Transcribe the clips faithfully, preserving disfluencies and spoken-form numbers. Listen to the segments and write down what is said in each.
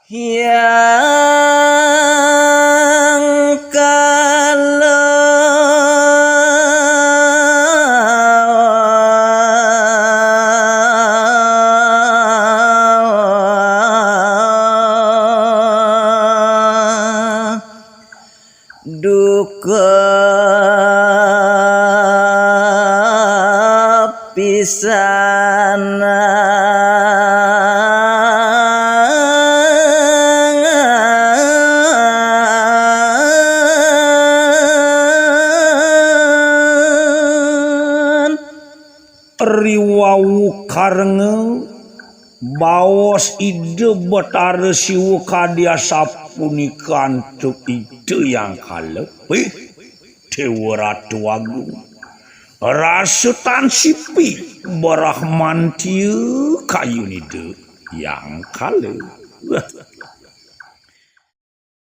Hyang kala duka pisanan. Riwau karenge baos Ida Betara Siwa kadi asapunika antuk Ida Hyang Kala. Wih, Dewa Ratu Agung. Rasa tan sipi brahmantia kayun Ida Hyang Kala. Wah.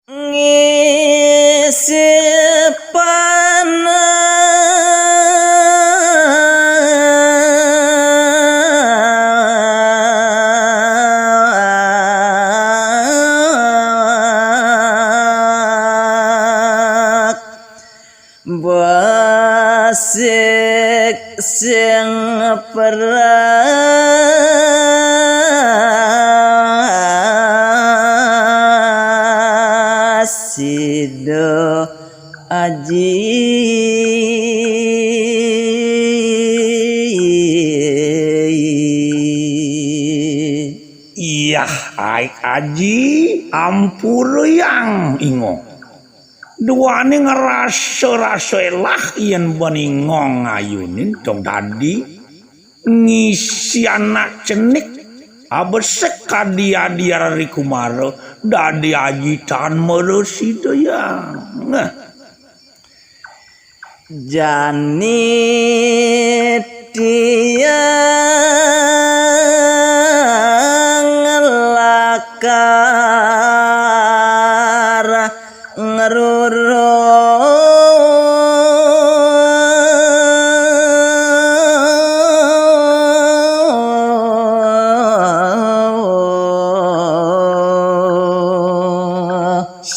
Ngisi panak basik sing prasida Aji. Iyah, aik Aji, ampura Hyang Ingo. Duaning rasa-rasa elah yén ben Ingo ngayunin dong dadi ngisi anak cenik abesik kadi Adi Rari Kumara dadi Aji tan mara sida Hyang. Nah. Jani tiang lakar ngrurung.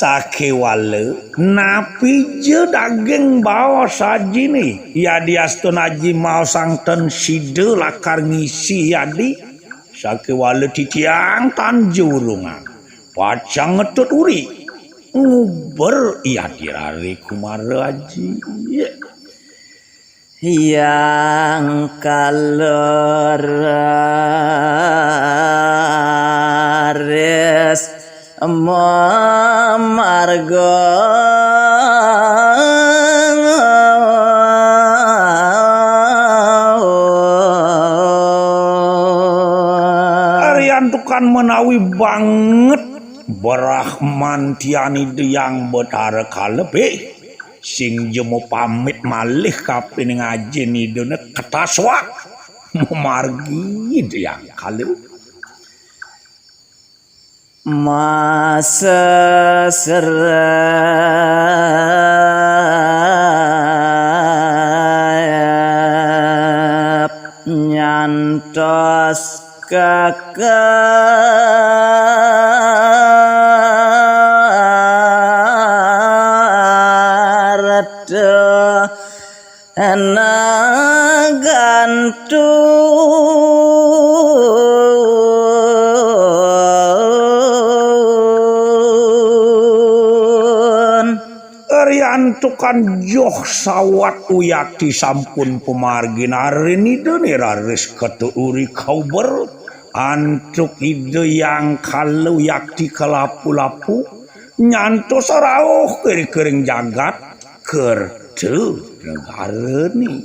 Sakéwala, napi ja daging baos Ajiné, yadiastun Aji maosang ten sida lakar ngisi yadi, sakéwala titiang tan jurungan. Pacang ngetut uri, nguber i Adi Rari Kumara Aji. Hyang Kala raris mamarga. Riantukan menawi banget brahmantian Ida Hyang Betara Kala, sing ja mapamit malih kapining Ajin Idané ketaswak mamargi Ida Hyang Kala. Masesrep nyantos kekarta nagantun. Riantukan joh sawat uyati sampun pamargin arin Idané raris ketut uri kauber antuk Ida Hyang Kala uyati kalapu-lapu nyantos rauh kering-kering jagat kerta negarané.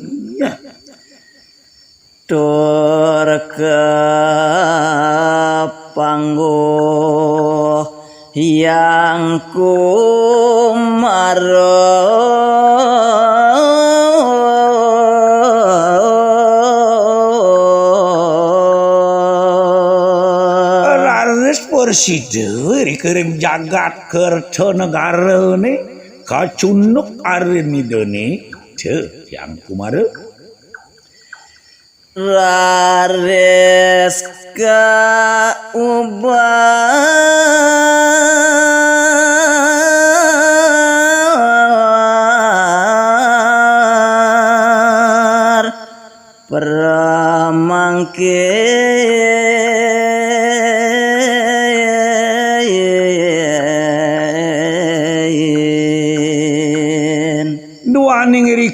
Tur kapangguh Hyang Kumara. Raris prasida ri kering jagat kerta negarané kacunduk arin Idané, Hyang Kumara. Raris kauber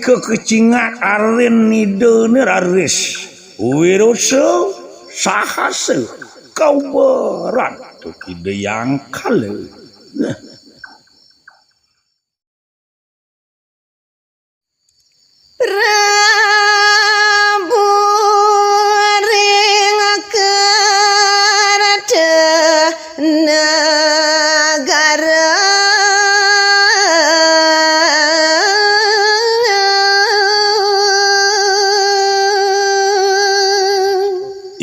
Kekecingak aren Ida ne raris wirasa sahasa kaubaran antuk Ida Hyang Kala. Prabu ring Kertanagara.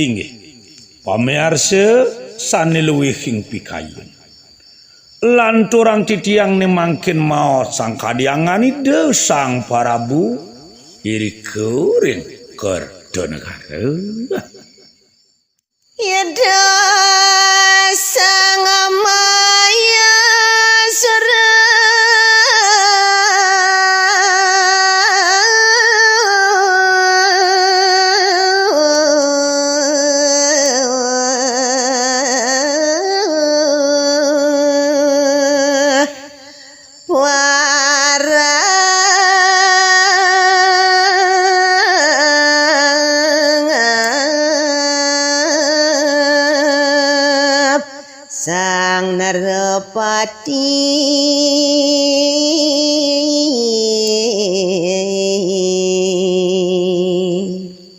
Inggih, pamiarsa sane luihing pikayun. Lanturang titiang ne mangkin maos sangkadyangan Ida Sang Parabu irika ring Kertanagara. Ida Sang Mayasura. Warangap Sang Narapati.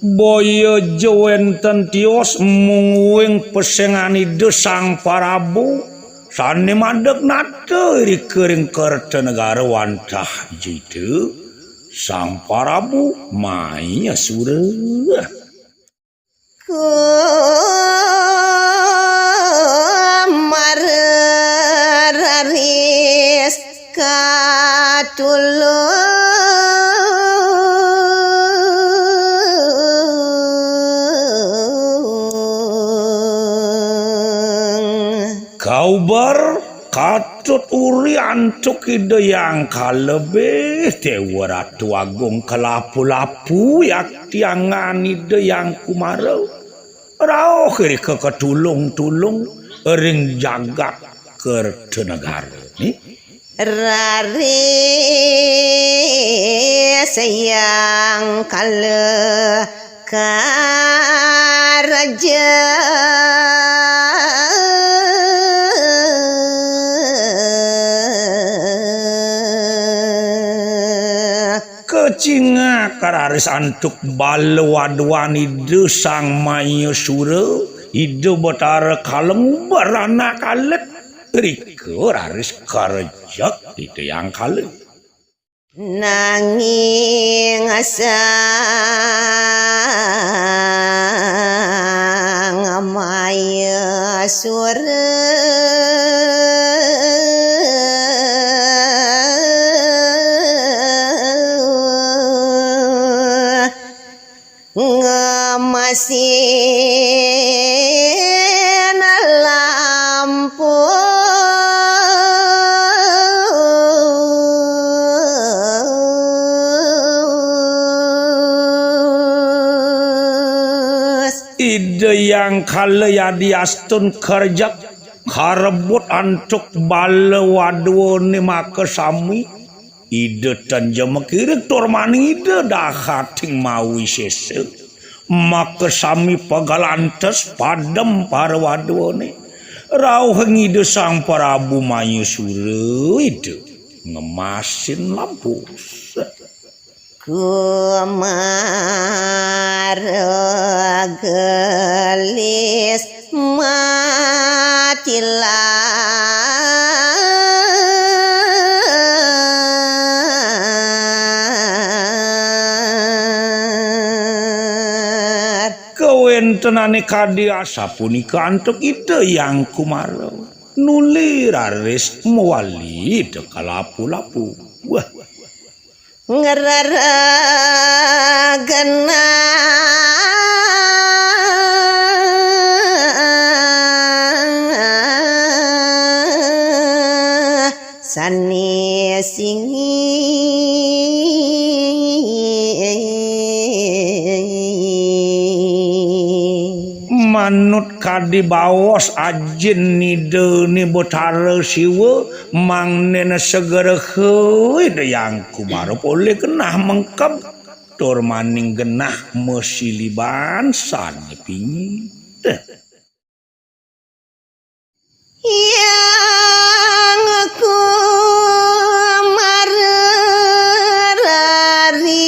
Boya ja wenten tios mungguing pesengan Ida Sang Parabu sane madeg nata irika ring Kertanagara wantah ja Ida Sang Parabu Mayasura. Kumara raris katulung. Kaubar katut uri antuk Ida Hyang Kala, beh, Dewa Ratu Agung, kalapu-lapu yakti anggan Ida Hyang Kumara. Rauh irika katulung-tulung ring jagat Kertanagara. Nih. Raris Hyang Kala karaja. Kacingak raris antuk bala waduan Ida Sang Mayasura, Ida Batara Kala ngubar anak alit, rika raris karejek Ida Hyang Kala. Nanging Sang Mayasura ngemasin lampus. Ida Hyang Kala yadiastun karejek karebut antuk bala waduane makasami. Ida tan ja makiring tur maning Ida dahating mawisésa. Makasami pagalantes padem para waduane. Rauhing Ida Sang Prabu Mayasura Ida ngemasin lampus. Kumara gelis matilar. Kawentenane kadi asapunika antuk Ida Hyang Kumara. Nuli raris mawali Ida kalapu-lapu. Wah. Ngreregen sane singi. Manut kadi baos ajin Ida ni Betara Siwa, mangdene segera heuit Hyang Kumara polih genah mengkeb tur maning genah masiliban sane pingit. Hyang Kumara raris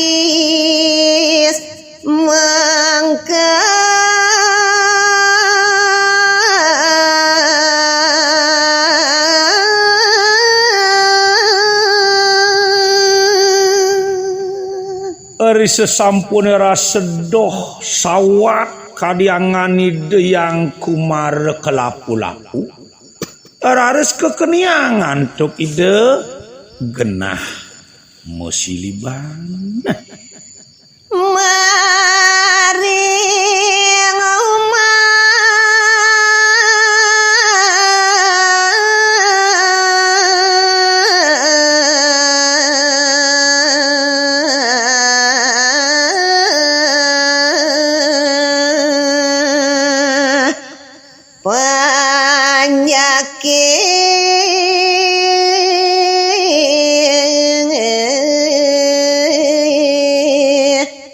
mangka. Ari sasampune rasa doh sawat kadi angan Ida Hyang Kumara kalapu-lapu, raris kakeniang antuk Ida genah masiliban. Maring umah. Panjake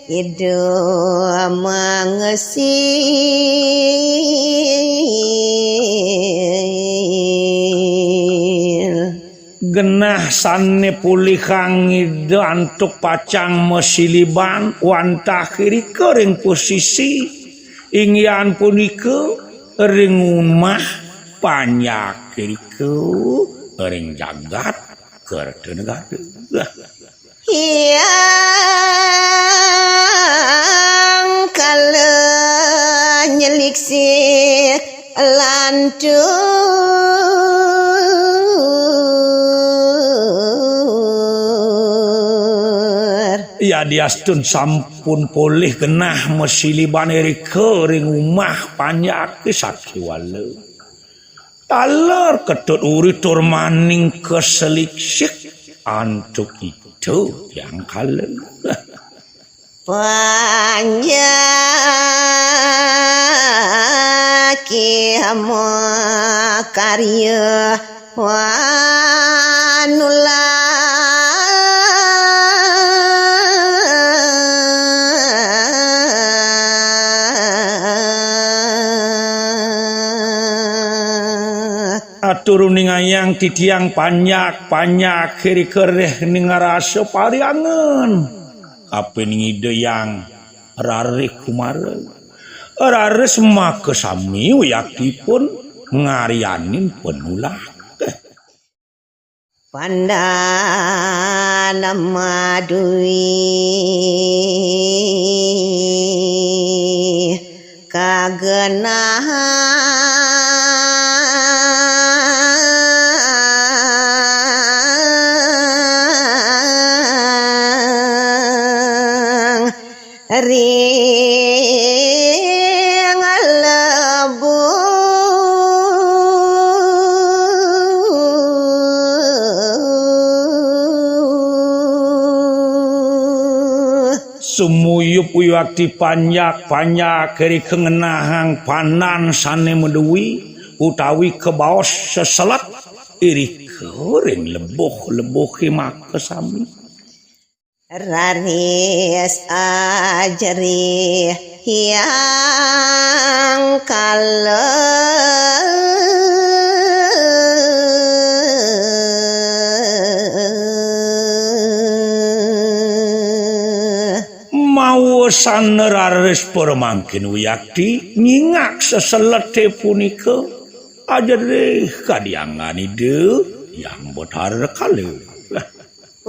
Ida mangesil. Genah sane polihang Ida antuk pacang masiliban wantah irika ring pasisi, inggih punika ring umah panjak irika ring jagat Kertanegara. Hyang kala nyeliksik lantur. Yadiastun sampun polih genah masiliban irika ring umah panjake sakiwala. Taler Ketut Uri tur maning kaseliksik antuk Ida Hyang Kala. Panjake makarya wanular. Atur uningayang titiang panjak, panjak, kiri kereh ning ngarasa pariangan. Kapining Ida Hyang Rarih Kumara. Raris makasami wiyaktipun ngaryanin panulah. Pandan madui kagenahang ring lebuh. Sumuyup wiakti panjak-panjak irika ngenahang pandan sane madui utawi kabaos seselet irika ring lebuh-lebuhe makasami. Raris ajerih Hyang Kala. Mawasan raris para mangkin wiakti nyingak seselete punika. Ajerih kadi anggan Ida Hyang Betara Kala.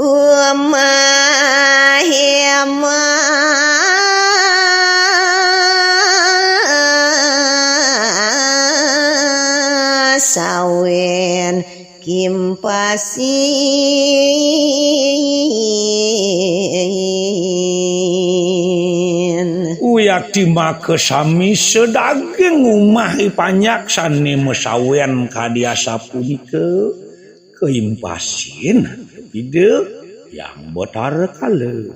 Umah Masawen Kimpasin. Wiakti makasami sadaging umah i panjak sane masawen kadi asapunika kaimpasin Ida Hyang Betara Kala.